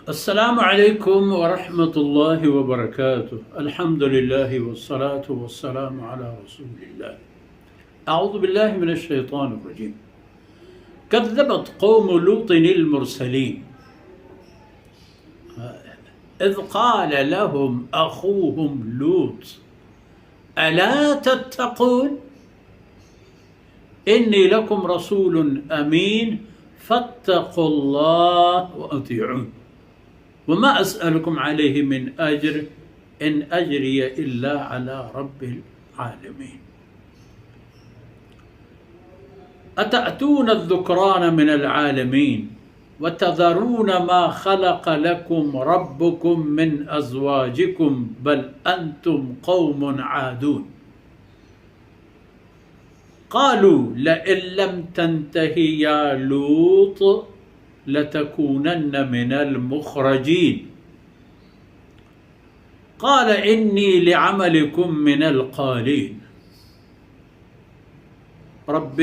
السلام عليكم ورحمة الله وبركاته. الحمد لله والصلاة والسلام على رسول الله. أعوذ بالله من الشيطان الرجيم. كذبت قوم لوط المرسلين. إذ قال لهم أخوهم لوط ألا تتقون؟ إني لكم رسول أمين فاتقوا الله وأطيعون. وما أسألكم عليه من أجر إن أجري إلا على رب العالمين. أتأتون الذكران من العالمين وتذرون ما خلق لكم ربكم من أزواجكم بل أنتم قوم عادون. قالوا لئن لم تنته يا لوط لتكونن من المخرجين. قال إني لعملكم من القالين. رب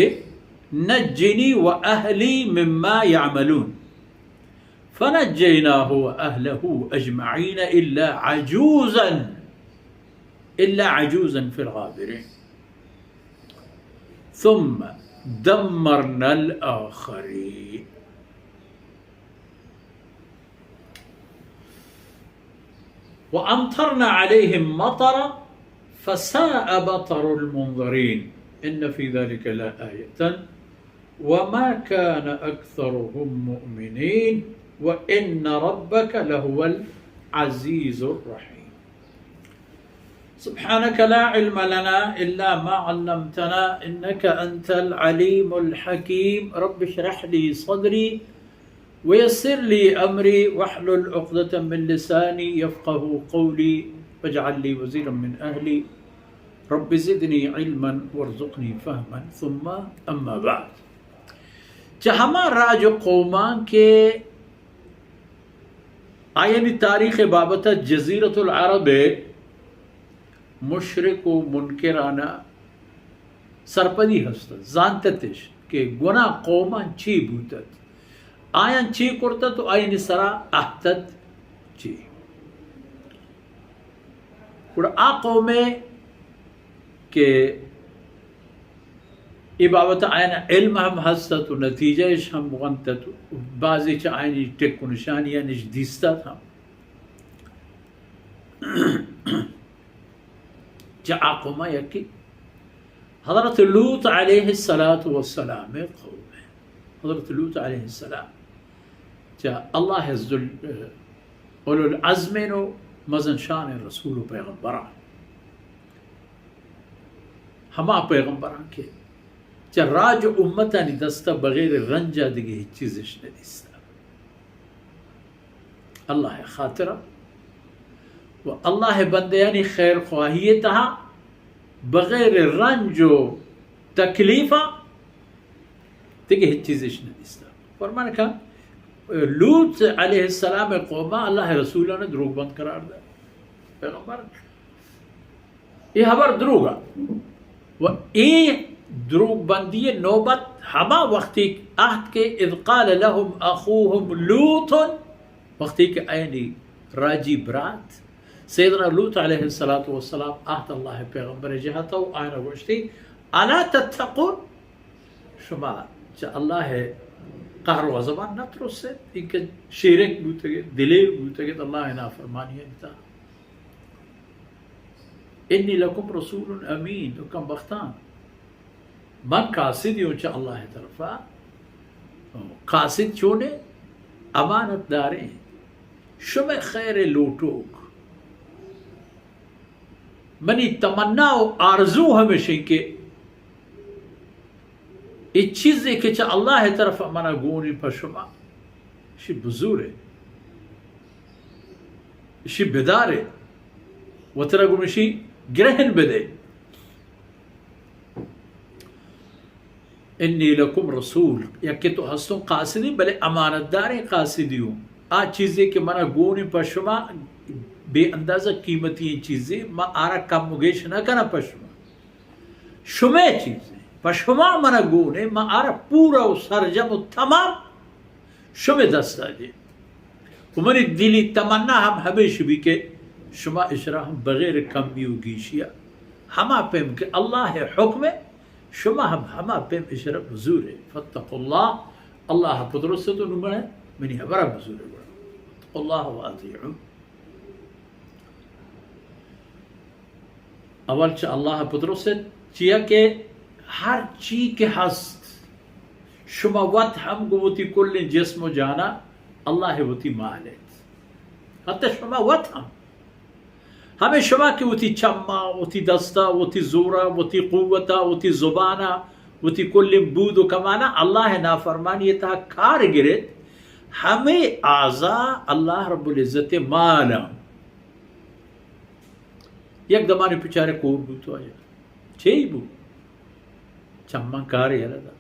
نجني وأهلي مما يعملون. فنجيناه وأهله أجمعين إلا عجوزا، إلا عجوزا في الغابرين. ثم دمرنا الآخرين. وأمطرنا عليهم مطرا فساء مطر المنذرين. إن في ذلك لآية وما كان أكثرهم مؤمنين وإن ربك لهو العزيز الرحيم. سبحانك لا علم لنا إلا ما علمتنا إنك أنت العليم الحكيم. رب اشرح لي صدري ويسر لي أمري واحلل عقدة من لساني يفقهوا قولي واجعل لي وزيرا من أهلي رب زدني علما وارزقني فهما ثم أما بعد. چہ ہما راج و قوماں کہ آیانی تاریخ بابت جزیرۃ العرب مشرک و منکرانا سرپدی ہست ات، زانتتش کہ گناہ قوماں چی بوتت، آیاں چی کرتت و آیانی سرا اہتت چی۔ گڑا آ قومے کہ اے بابت آیانا علم ہم ہست ات و نتیجہ اش ہم گونت ات و بعضی چہ آیانی ٹک و نشانیاں اش دیست ات ہم۔ چہ آ قوما یکی حضرت لوط علیہ الصلاۃ والسلام قوم۔ حضرت لوط علیہ السلام چہ اللہ ذو-، اولو العزم و مزن شان رسول و پیغمبران، ہما پیغمبران کہ چہ راج و امتانی دستا بغیر رنجا دگہ ہچ چیزش ندیستا۔ اللہ خاطرا و اللہ بندیانی خیر خواہی تہا بغیر رنج و تکلیفا دگہ ہچ چیزش ندیستا۔ فرمان کن لوط علیہ السلام قوما اللہ رسولان دروگ بند قرار دا۔ پیغمبر اے ہبر دروگ ات۔ و اے دروگ بندی نوبت ہما وقتی اہت کہ اذ قال لهم اخوهم لوط، وقتی کہ آیانی راجی برات سیدنا لوط علیہ الصلاۃ والسلام اہت اللہ پیغمبر جہتا و آیانا گوشتی، الا تتقون، شما چہ اللہ قہر و غضبان نترسیت؟ اینکہ شیرک بوتگیت، دلیر بوتگیت اللہ نافرمانیانی تہا۔ انی لکم رسول امین، او کم بختان، من قاصدی اوں چہ اللہ طرفا۔ قاصد چونے؟ امانت داریں، شمئے خیر لوٹوک۔ منی تمنا و آرزو ہمیشیں کہ اے چیزے کہ چہ اللہ طرف منا گون انت پہ شما، اشی بزورے، اشی بدارے، وترا گون اشی گرہن بدے۔ انی لکم رسول، یکے تو ہستوں قاصدی، بلے امانت داریں قاصدی ہوں۔ آ چیزے کہ منا گون انت پہ شما، بے اندازہ قیمتی چیزے، ما آرا کم و گیش نہ کناں پہ شما۔ شمئے چیزے، پہ شما منا گون انت، ما آرا پورا و سرجم و تمام شمئے دستا دیں۔ و منی دلی تمنا ہم ہمیش بی کہ شما اشرا ہم بغیر کمی و گیشیا ہما پیم کہ اللہ حکم ہے، شما ہم ہما پیم اشرا بزورے۔ فاتقوا اللہ، اللہ پترسے تو نمڑے منی حبرا بزورے گڑا۔ فاتقوا اللہ و اطیعون۔ اول چہ اللہ پترسے، چیا کہ ہر چی کہ ہست، شما وت ہم گو وتی کلیں جسم و جانا اللہ وتی مال ایت۔ حتی شما وت ہم، ہمیں شما کہ وتی چما، وتی دستا، وتی زورا، وتی قوتا، وتی زبانا، وتی کلیں بود و کمانا اللہ نافرمانی تہا کار گرت، ہمیں اعضا اللہ رب العزت مالا۔ یک دمانے پچارے کور بوت واجہ۔ چی بو؟ چماں کار یلہ دات۔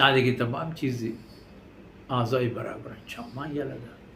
آ دگہ تمام چیزی اعضای برابر انت، چماں یلہ دات۔